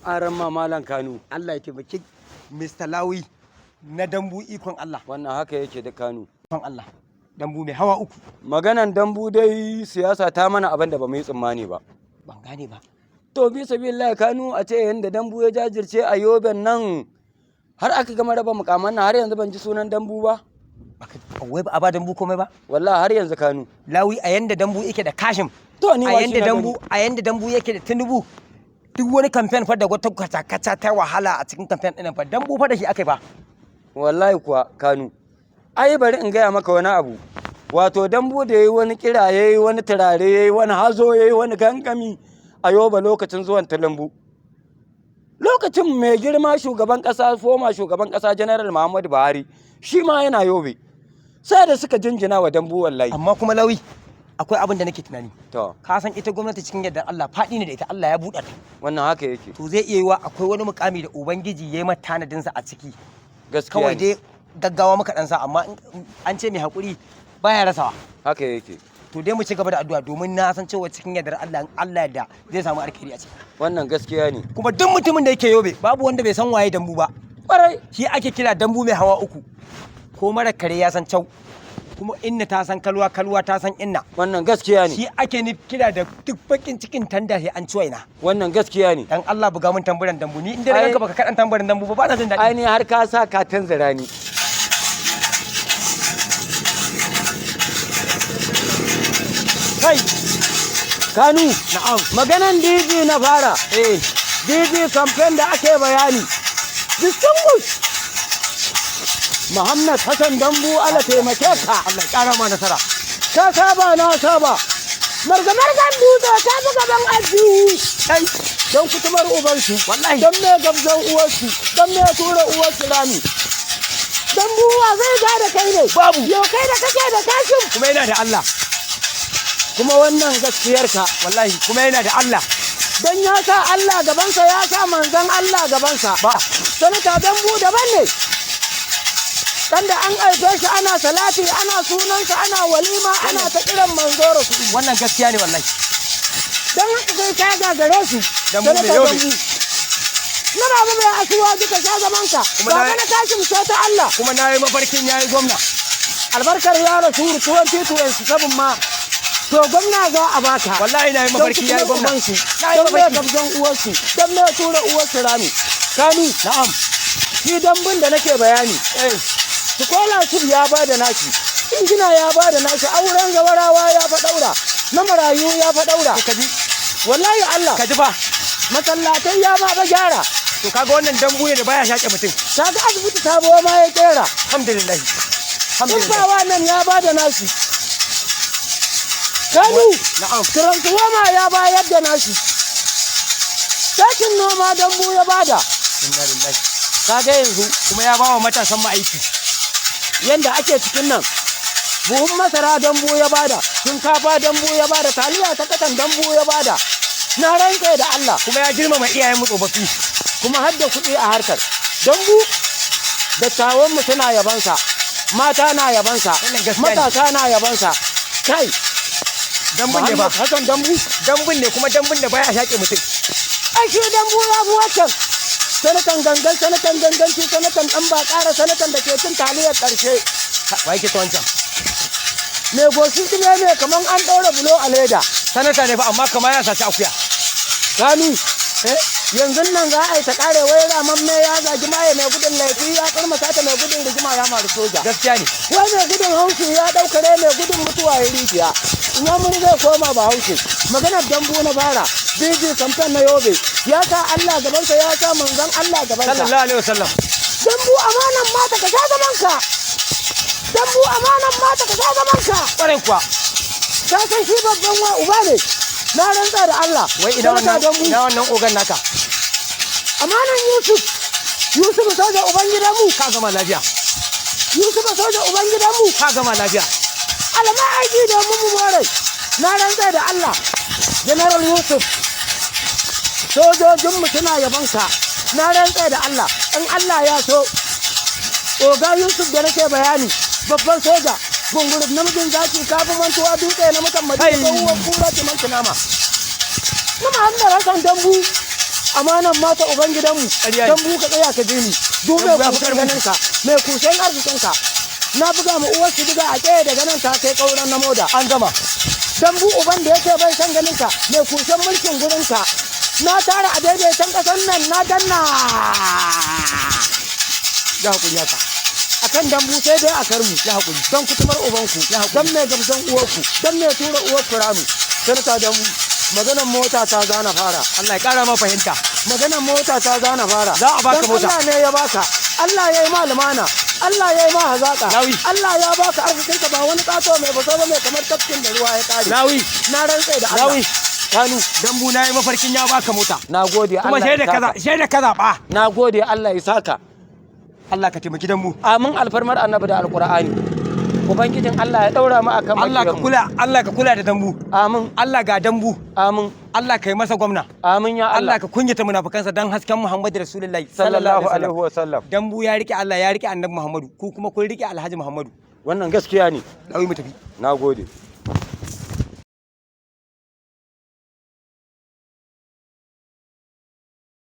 Aran ma Malam Kanu. Allah ya taimaki Mr. Lawi na dambu, ikon Allah. Wannan haka yake da Kanu. Ikon Allah. Dambu mai hawa uku. Maganan dambu dai, siyasa ta mana abin da ba mu yi tsammani ba. Ban gane ba. To, bi sabilillahi Kanu, a ce yanda dambu ya jajirce a Yoben nan har aka gama raba mukaman nan, har yanzu ban ji sunan dambu ba. Wai ba a ba dambu komai ba? Wallahi har yanzu, Kanu. Lawi, a yanda dambu yake da Kashim. To, ni a ma shi yanda na dambu gani. A yanda dambu yake da Tinubu. Duk wani kamfen fa da wata kaca-kaca ta wahala a cikin kamfen ɗin fa, dambu fa da shi aka yi fa. Wallahi kuwa, Kanu. Ai bari in gaya maka wani abu. Wato dambu da yayi wani kira, yayi wani turare, yayi wani hazo, yayi wani gangami a Yoba lokacin zuwan Tinubu. Lokacin mai girma shugaban kasa, former shugaban kasa, General Muhammadu Buhari, shi ma yana Yobe. Sai da suka jinjina wa dambu, wallahi. Amma kuma Lawi, akwai abin da nake tunani. To. Ka san ita gwamnati cikin yardar Allah faɗi ne da ita, Allah ya buɗa ta. Wannan haka yake. To, zai iya yiwa akwai wani mukami da Ubangiji ya yi mata tanadinsa a ciki. Gaskiya Kawai ne. dai gaggawa muka ɗan sa, amma an ce mai haƙuri baya rasawa. Haka yake. To, dai mu ci gaba da addu'a, domin na san cewa cikin yardar Allah, in Allah yadda, zai samu alkhairi a ciki. Wannan gaskiya ne. Kuma duk mutumin da yake Yobe, babu wanda bai san waye dambu ba. Kwarai. Shi ake kira dambu mai hawa uku. Ko mara kare ya san cau. Kuma inna ta san kalwa, kalwa ta san inna. Wannan gaskiya ne. Shi ake ni kira da duk bakin cikin tanda sai an ci waina. Wannan gaskiya ne. Dan Allah buga mun tamburan dambu, ni in dai na Ai- ganka baka kaɗan tamburan dambu ba, ba na jin daɗi. Ai ni har ka sa ka tunzura ni. Kai, Kanu, Na'am. maganan DG na fara. Eh. DG campaign da ake bayani. Distinguished Muhammad Hassan Dambu, Allah taimake ka. Allah ya ƙara ma nasara. Ka saba, na saba. Marga-margan dutse ta fi gaban ajiyu. Kai. Don kutumar ubansu. Wallahi. Don me gabzan uwarsu. Don me tura uwarsu rami. Dambuwa zai ga da kai ne. Babu. Yau kai da kake da Kashin. Kuma yana da Allah. Kuma wannan gaskiyarka. Wallahi kuma yana da Allah. Don ya sa Allah gabansa, ya sa manzon Allah gabansa. Ba. Sanata dambu daban ne. Dan da an haife shi ana salati, ana sunansa, ana walima, ana ta kiran manzo Rasulu. Wannan gaskiya ne, wallahi. Don haka kai ka gagare su. Dambu mai Sanata Yobe. Dambu. Na baba mai asuwa duka sha zamanka. Kuma Baba na Kashim sai ta Allah. Kuma na yi mafarkin ya yi gwamna. Albarkar ya Rasulu 2027 ma. To, gwamna za a baka. Wallahi na yi mafarki ya yi gwamna. Don Na yi don mai mafarki. gabzan uwarsu, don mai tura uwarsu rami. Kanu, Na'am. shi dambun da nake bayani. Eh. Scholarship ya ba da nashi, injina ya ba da nashi, auren zawarawa ya fa daura, na marayu ya fa daura. To, kaji. Wallahi Allah, Kaji fa. masallatai ya ma ba gyara. To, kaga wannan dambu ne da baya shaƙe mutum. Kaga asibiti sabuwa ma ya kera. Alhamdulillah. Alhamdulillah. Tsufawa nan ya ba da nashi. Kanu, Na'am. transformer ya bayar da nashi. Takin noma dambu ya bada. Inna lillahi. Kaga yanzu Kuma ya bawa matasan mu aiki. yanda ake cikin nan, buhun masara dambu ya bada, shinkafa dambu ya bada, taliya ta katan dambu ya bada. Na rantse da Allah. Kuma ya girmama iyayen mu tsofaffi. Kuma har da kuɗi a harkar dambu. Dattawan mu suna yabansa, mata na yabansa, Wannan gaskiya ne. matasa na yabansa. Kai. Dambun ne ba. Muhammad Hassan Dambu. Dambun ne, kuma dambun da baya shaƙe mutum. Ai shi dambu ya fi wancan sanatan gangan, sanatan ganganci, sanatan ɗan ba ƙara, sanatan da ke cin taliyar ƙarshe. Wa yake ta wancan? Mai goshi ne ne kamar an ɗaura bulo a leda. Sanata ne fa, amma kamar ya saci akuya. Kanu, yanzu nan za a yi ta kare, wai ramamme ya zagi maye, mai gudun laifi ya karmasa ta, mai gudun rigima ya mari soja. Gaskiya ne. Wai mai gudun haushi ya ɗaukare, mai gudun mutuwa ya rijiya. Ina mun zai koma ba haushi. Maganar dambu na fara, DG kamfen na Yobe, ya sa Allah gabansa, ya sa manzon Allah gabansa. Sallallahu alaihi wasallam. Dambu amanan mata, ka sha zamanka. Dambu amanan mata, ka sha zamanka. Kwarai kuwa. Ka san shi babban wa uba ne. Na rantsa da Allah. Wai ina Sanata wannan Dambu. ina wannan ogan naka? Amanan Yusuf, Yusuf soja uban gidanmu. Ka gama lafiya. Yusuf soja uban gidanmu. Ka gama lafiya. Alama aiki domin mu more. Na rantsa da Allah, General Yusuf, sojojinmu suna yabanka. Na rantsa da Allah, in Allah ya so, oga Yusuf da nake bayani, babban soja gungurub, namijin zaki, kafin mantuwa dutse na mutan Madina, Kai. tsohuwar kura ce manci nama na Muhammad Hassan Dambu. Amanan mata uban gidanmu. Ƙarya ne. Dambu, ka tsaya ka je ni. Duk mai Dambu ya fi kushen ƙarfin. ganinka, mai kushen arzikinka. Na buga ma uwar su diga a ƙeye daga nan ta kai ƙauren na moda. An gama. Dambu, uban da yake bai san ganinka, mai kushen mulkin gurinka. Na tara a daidaitan ƙasar nan na danna. Ya hakuri haka. Akan dambu sai dai a karmu. Ya hakuri. Don kutumar ubanku, don mai gamsan uwarku, don mai tura uwarku rami. Sanata Dambu, maganan mota ta zana fara. Allah ya kara ma fahimta. Maganan mota ta zana fara. Za a baka Don mota. Allah ne ya baka. Allah ya yi ma lumana. Allah ya yi ma hazaka. Lawi. Allah ya baka arzikinka, ba wani kato mai baso ba mai kamar tafkin da ruwa ya kare. Lawi. Na rantse da Allah. Lawi. Kanu. Dambu, na yi mafarkin ya baka mota. Na gode. Kuma Allah sai ya da kaza, saka. sai da kaza ba. Na gode, Allah ya saka. Allah ka taimaki dambu. Amin, alfarmar Annabi da Alqur'ani. Ubangijin Allah ya daura mu akan Allah ka makiyanmu. kula, Allah ka kula da dambu. Amin. Allah ga dambu. Amin. Allah ka yi masa gwamna. Amin ya Allah Allah. ka kunyata munafukansa dan hasken Muhammadu Rasulullahi. Sallallahu alaihi wasallam. Dambu ya rike Allah, ya rike Annabi Muhammadu, ku kuma kun rike Alhaji Muhammadu. Wannan gaskiya ne. Lawi, mu tafi. Na gode.